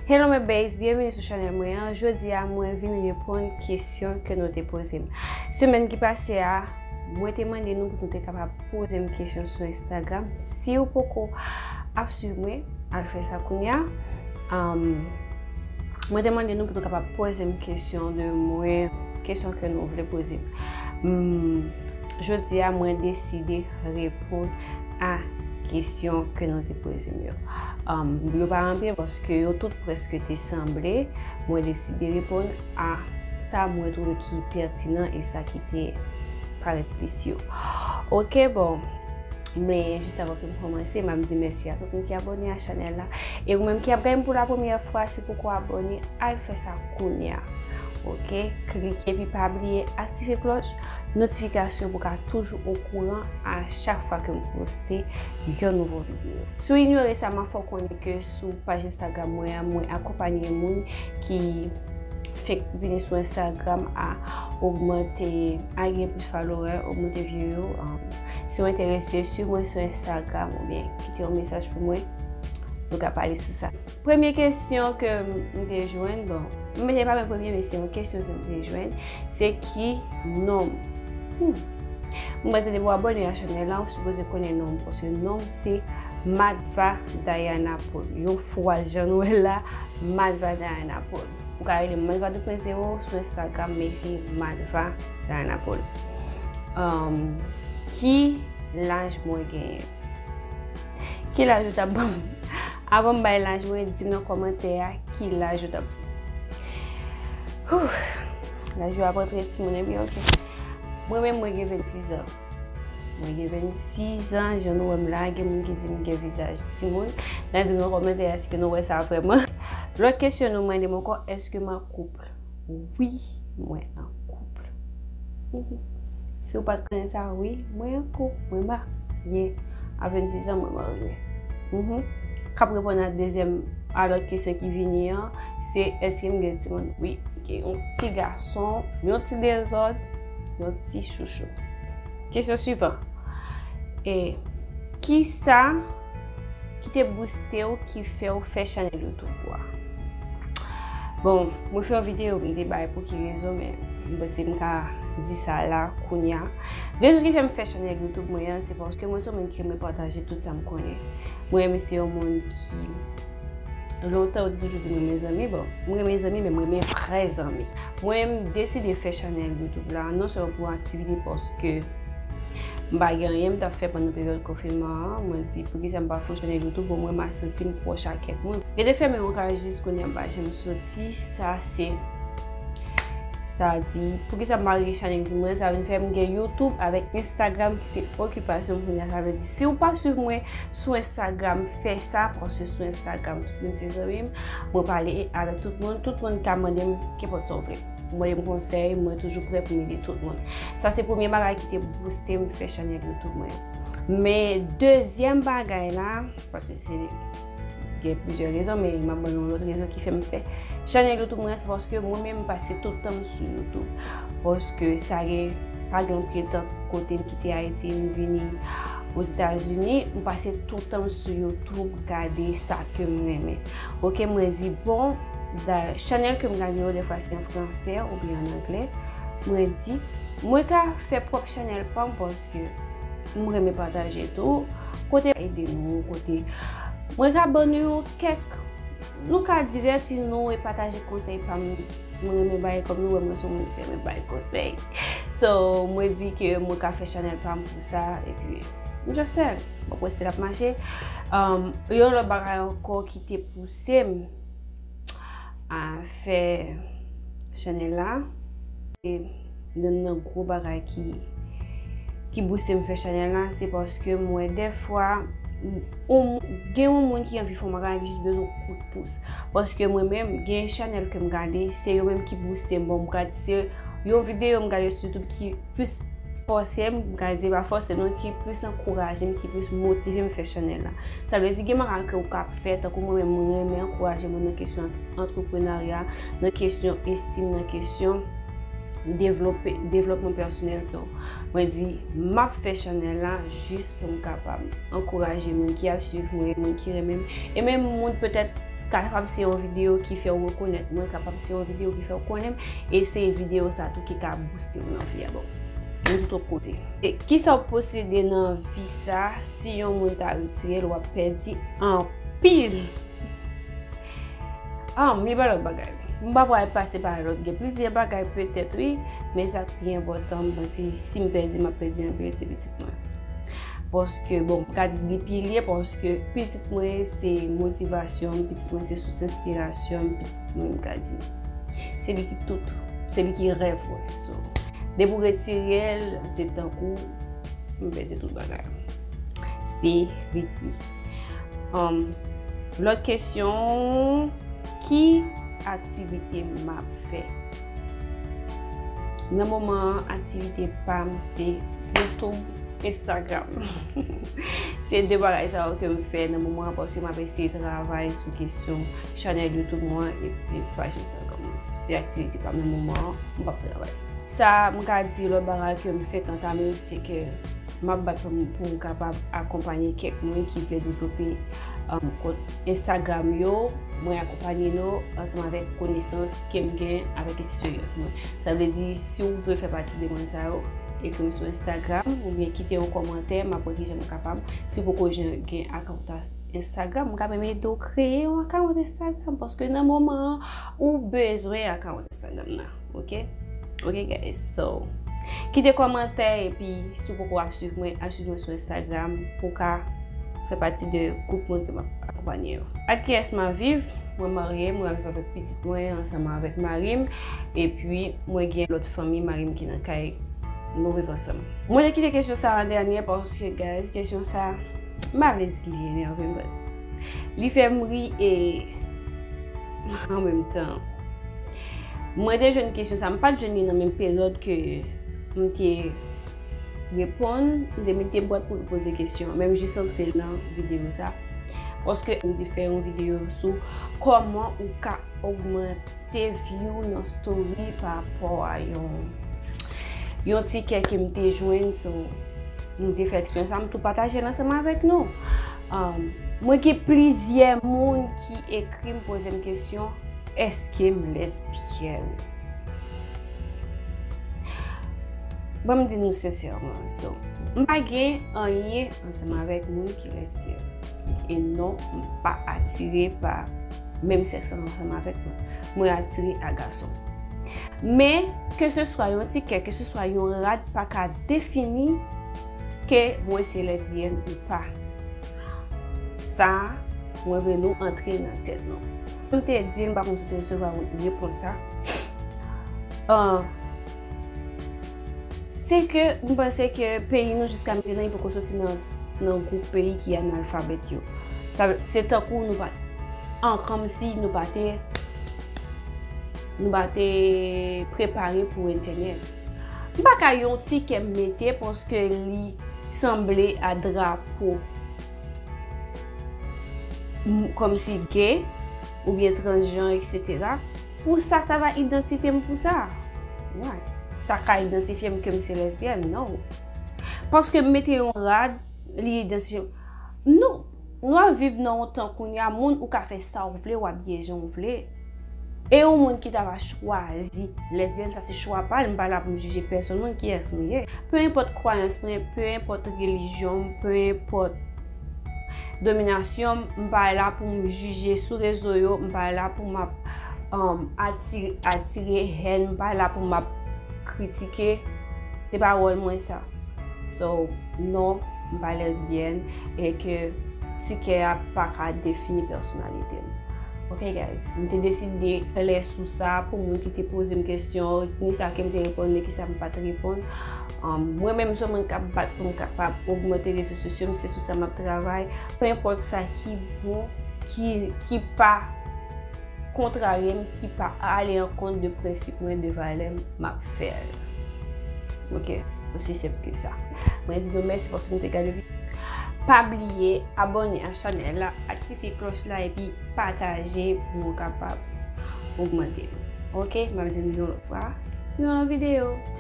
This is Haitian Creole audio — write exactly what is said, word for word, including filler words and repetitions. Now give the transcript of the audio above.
Hello my babes, byenveni sou chanèl mwen an. Jodi a mwen vin reponn kesyon ke nou te poze m. Semèn ki pase a, mwen te mande nou pou nou te kapab poze m kesyon sou Instagram. Si w poko ap swiv mwen, al fè sa kounye a. Um, mwen te mande nou pou nou kapab poze m kesyon de mwen, kesyon ke nou vle poze m. Hmm, jodi a mwen deside reponn a kesyon ke nou te poze m yo. Um, yo pa anpil paske yo tout prèske te sanble. Mwen deside reponn a sa mwen twouve ki pètinan e sa ki te parèt plis yo. Ok, bon. Men jis avan ke m kòmanse, m ap di mèsi a tout moun ki abòne a chanèl la. E ou menm ki ap gade m pou la premyè fwa, si w poko abòne, al fè sa kounye a. Ok? Klike epi pa bliye aktive klòch notifikasyon pou w ka toujou okouran a chak fwa ke m poste yon nouvo videyo. Si w inyore sa, m ap fè w konnen ke sou paj Instagram mwen an, mwen akonpanye moun ki fèk vini sou Instagram a ogmante, a gen plis follower, ogmante view yo. Um, si w enterese, swiv mwen sou Instagram oubyen kite yon mesaj pou mwen. Nou ka pale sou sa. Premye kesyon ke m te jwenn, bon, men se pa mwen premye, men se yon kesyon ke m te jwenn, se ki non m? Hmm. Mwen panse depi w abòne a chanèl la, ou sipoze konnen non m, paske non m se Madva Diana Paul. Yon fraz jan nou wè la, Madva Diana Paul. Ou ka rele m Madva de pwen zewo sou Instagram, men se Madva Diana Paul. Um, ki laj mwen genyen? Ki laj ou t ap ban m? Avan m bay laj mwen, di m nan kòmantè a ki laj ou t ap ban m. Laj yo ap antre timoun, ebyen, ok. Mwen menm, mwen gen vennsis an. Mwen gen vennsis an, jan nou wè m la, gen moun ki di m gen vizaj timoun. Nan di m nan kòmantè a si ke nou wè sa vrèman. Lòt kesyon nou mande m ankò, èske m an koup? Wi, mwen an koup. Mhm. Si w pa t konnen sa, wi, mwen an koup, mwen marye. A vennsis an, mwen marye. Mhm. K ap reponn a dezyèm, a lòt kesyon ki vini an, se èske m gen timoun? Wi, m gen yon ti gason, yon ti dezòd, yon ti chouchou. Kesyon swivan. E kisa ki te booste w, ki fè w fè chanèl YouTube ou a? Bon, mwen fè yon videyo, m te bay pou ki rezon, men m panse m ka di sa la kounye a. Rezon ki fè m fè chanèl YouTube mwen an, se paske mwen se yon moun ki renmen pataje tout sa m konnen. Mwen menm se yon moun ki, lontan yo te toujou di m renmen zanmi, bon, mwen renmen zanmi, men mwen renmen vrè zanmi. Mwen, m deside fè chanèl YouTube la, non sèlman pou aktivite, paske m pa gen anyen m t ap fè pandan peryòd konfinman an. Mwen di, poukisa m pa fè yon chanèl YouTube? Bon, mwen, m a santi m pwòch ak kèk moun. Yo te fèmen yon kay jis kounye a, m pa janm soti. Sa se, sa di, poukisa m pa rele chanèl YouTube mwen? Sa vin fè m gen YouTube avèk Instagram ki se okipasyon m kounye a. Sa vle di, si w pa swiv mwen sou Instagram, fè sa, paske sou Instagram, tout moun se zanmi m. Mwen pale avèk tout moun, tout moun ka mande m kenpòt sa w vle. Mande m konsèy, mwen toujou prè pou m ede tout moun. Sa se premye bagay ki te booste m fè chanèl YouTube mwen. Men dezyèm bagay la, paske se gen plizyè rezon, men m ap ban nou lòt rezon ki fè m fè chanèl YouTube mwen, se paske mwen menm m pase tout tan m sou YouTube. Paske sa gen, pa gen anpil tan kote m kite Ayiti, m vini Ozetazini, m pase tout tan m sou YouTube, gade sa ke m renmen. Ok, mwen di, bon, da, chanèl ke m gade yo, defwa se an fransè oubyen an anglè. Mwen di, mwen ka fè pwòp chanèl pa m paske m renmen pataje tou. Kote ede nou, kote mwen ka ban nou yo kèk, nou ka divèti nou e pataje konsèy pa m. Mwen renmen bay, kòm nou wè mwen se yon moun ki renmen bay konsèy. So, mwen di ke mwen ka fè chanèl pa m pou sa, epi m just fè l. Bon, mwen si l ap mache. Um, yon lòt bagay ankò ki te pouse m a fè chanèl la, se youn nan gwo bagay ki, ki booste m fè chanèl la, se paske m wè dèfwa, ou, gen yon moun ki anvi fè yon bagay, li jis bezwen yon kout pous. Paske mwen menm, gen chanèl ke m gade, se yo menm ki booste m. Bon, m gade, se yon videyo m gade sou YouTube ki plis fòse m, m ka di pa fòse non, ki plis ankouraje m, ki plis motive m fè chanèl la. Sa vle di gen bagay ke ou ka ap fè, tankou mwen menm, mwen renmen ankouraje moun nan kesyon antreprenarya, nan kesyon estim, nan kesyon devlope, devlopman pèsonèl. So, mwen di, m ap fè chanèl la jis pou m kapab ankouraje moun ki ap swiv mwen, moun ki renmen m. E menm moun petèt kapab se yon videyo ki fè w rekonèt mwen, kapab se yon videyo ki fè w konnen m. E se videyo sa tou ki ka booste w nan vi a. Bon, mwen di twòp koze. E kisa w posede nan vi sa, si yon moun ta retire l, w ap pèdi anpil. Ah, m li pa lòt bagay. M pa pral pase pa lòt. Gen plizyè bagay petèt, wi, men sa k pi enpòtan, m panse si m pèdi, m ap pèdi anpil, se pitit mwen. Paske, bon, m ka di li pilye, paske pitit mwen se motivasyon m, pitit mwen se sous enspirasyon m, pitit mwen, m ka di. Se li ki tout, se li ki rèv mwen. So, depi w retire l, se tankou m pèdi tout bagay. Se Ricky. Um, lòt kesyon, ki aktivite m ap fè? Nan moman an, aktivite pa m se YouTube, Instagram. Se de bagay sa yo ke m fè nan moman an, paske m ap eseye travay sou kesyon chanèl YouTube mwen epi paj Instagram mwen. Se aktivite pa m nan moman an, m p ap travay. Sa m ka di, lòt bagay ke m fè kanta m, se ke m ap bat pou m, pou m kapab akonpanye kèk moun ki vle devlope, um, kont Instagram yo. Mwen akonpanye yo ansanm avèk konesans ke m gen, avèk eksperyans mwen. Sa vle di, si w vle fè pati de moun sa yo, ekri m sou Instagram oubyen kite yon kòmantè, m ap wè kijan m kapab. Si w poko jan gen akawont Instagram, m ka menm ede w kreye yon akawont Instagram, paske nan moman an, ou bezwen akawont Instagram nan. Ok? Ok, guys. So, kite kòmantè, epi si w poko ap swiv mwen, al swiv mwen sou Instagram pou w ka fè pati de gwoup moun ke m ap akonpanye yo. Ak kiyès m ap viv? Mwen marye, mwen ap viv avèk pitit mwen ansanm avèk mari m, epi mwen gen lòt fanmi mari m ki nan kay, nou viv ansanm. Mwen te kite kesyon sa an dènye paske, guys, kesyon sa, m pa vle di li enève m, but li fè m ri e an menm tan, mwen te jwenn kesyon sa, m pa t jwenn li nan menm peryòd ke m te reponn, m te mete bwat pou poze kesyon an, men m jis antre l nan videyo sa. Paske m te fè yon videyo sou kòman ou ka ogmante view nan story pa rapò a yon, yon ti kè ke m te jwenn, so, m te fè eksperyans sa, m tou pataje l ansanm avèk nou. Um, mwen gen plizyè moun ki ekri m, poze m kesyon, èske m lèsbyèn? Ban m di nou sensèman, so, m pa gen anyen ansanm avèk moun ki lèsbyèn. E non, m pa atire pa menm sèks ansanm avèk mwen. Mwen atire a gason. Men, keseswa yon ti kè, keseswa yon rad pa ka defini ke mwen se lèsbyèn ou pa. Sa, mwen vle nou antre nan tèt nou. M te di, m pa konn si w te resevwa repons sa. Ah, se ke m panse ke peyi nou jiska mentnan, li poko soti nan, nan gwoup peyi ki analfabèt yo. Sa, se tankou nou pa, an, kòmsi nou pa te, nou pa te prepare pou entènèt. M pa ka yon ti kè m mete paske li sanble a drapo, m, kòmsi gay oubyen transjan, etsetera. Pou sa, sa va idantifye m pou sa? Why? Sa ka idantifye m ke m se lèsbyèn? Non. Paske m mete yon rad, li idantifye m. Nou, nou ap viv nan yon tan kounye a, moun, ou ka fè sa w vle, w abiye jan w vle. E yon moun ki ta va chwazi lèsbyèn, sa se chwa pa l, m pa la pou m jije pèsonn moun, kiyès m ye. Pe enpòt kwayans mwen, pe enpòt relijyon m, pe enpòt dominasyon m, m pa la pou m jije sou rezo yo, m pa la pou m ap, um, atire, atire hèn, m pa la pou m ap kritike. Se pa wòl mwen sa. So, non, m pa lèsbyèn e ke ti kè a pa ka defini pèsonalite m. Ok, guys, m te deside klè sou sa pou moun ki te poze m kesyon, ni sa ke m te reponn, ni ki sa m pa t reponn. Um, mwen menm, se mwen k ap bat pou m kapab ogmante rezo sosyo m, se sou sa m ap travay. Pe enpòt sa ki bon, ki, ki pa kontrarye m, ki pa ale ankont de prensip mwen, de valè m, m ap fè l. Ok? Osi senp ke sa. Mwen di nou mèsi paske nou te gade videyo. Pa bliye abòne a chanèl la, aktive klòch la epi pataje pou nou kapab ogmante l. Ok? M ap di nou yon lòt fwa. nou nan videyo.